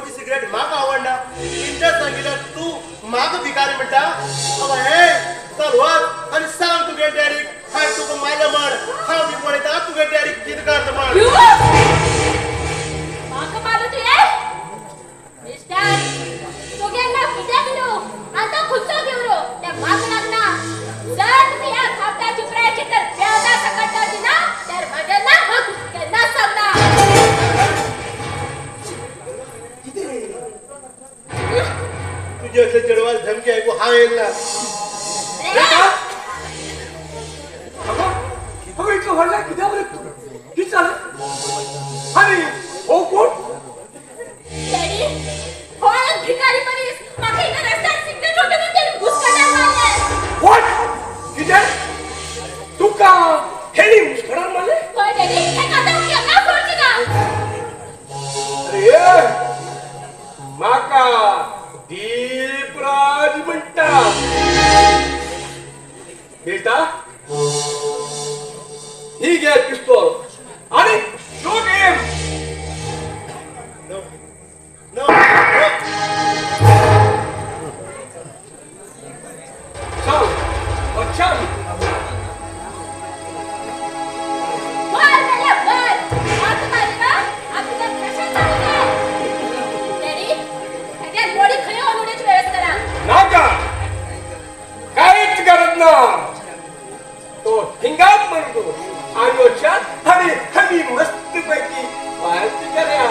ओडची cigarette म्हाका आवडना inter सांगितलं तूं म्हाका भिकारी म्हणटा. हे चल वच आनी सांग तुगे डॅडीक हांवें तुका मारलें म्हण. हांव बी पळयता तुगे डॅडीक कितें करता म्हण. म्हाका मारलो तुवें? मिस्टर तुगे ना कित्याक न्हू आतां खुदचो घेवन तें म्हाका लागना. जर तुमी ह्या खापटा चिपरायची तर बेवदा सकट दिना तर म्हजें नांव हांव केन्नाच सांगना. तुजे अशें चेडवान धमकी आयकू हांव येयला ना. अगं इतकं व्हडलं कित्याक उलयता तूं? कितें जालें? आनी हो कोण? डॅडी हो एक भिकारी मनीस म्हाका हिंगा रस्त्यार सिगरेट ओडटना तेणें घुसकटार मारलें. What? कितें? तुका हेणी मुस्कटार मारलें? हय डॅडी, हेका आतां हांव केन्ना सोडची ना. अरे म्हाका दीपराज म्हणटा. बेटा ही घे पिस्तोल आणि शूट हिम. No no no. चल अच्छा. मार त्याला मार. म्हाका मारला आतां तर कशें जालें? डॅडी हेगे बॉडी खंय व्हरून उडोवची वेवस्था करा. नाका, काहीच गरज ना. तो हिंगाच म्हणतो आयोच्या आणि हमी मस्त पैकी पार्टी करूया.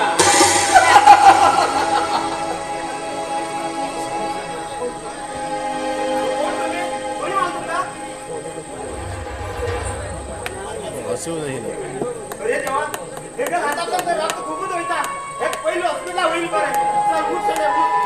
कोण तुम्ही? कोणी मारलं तुला? अरे देवा, हेच्या हातातलं तर रक्त खूपच वयता. हे पयलीं हॉस्पिटला होईल बरें. चल उठ सगळे उठ.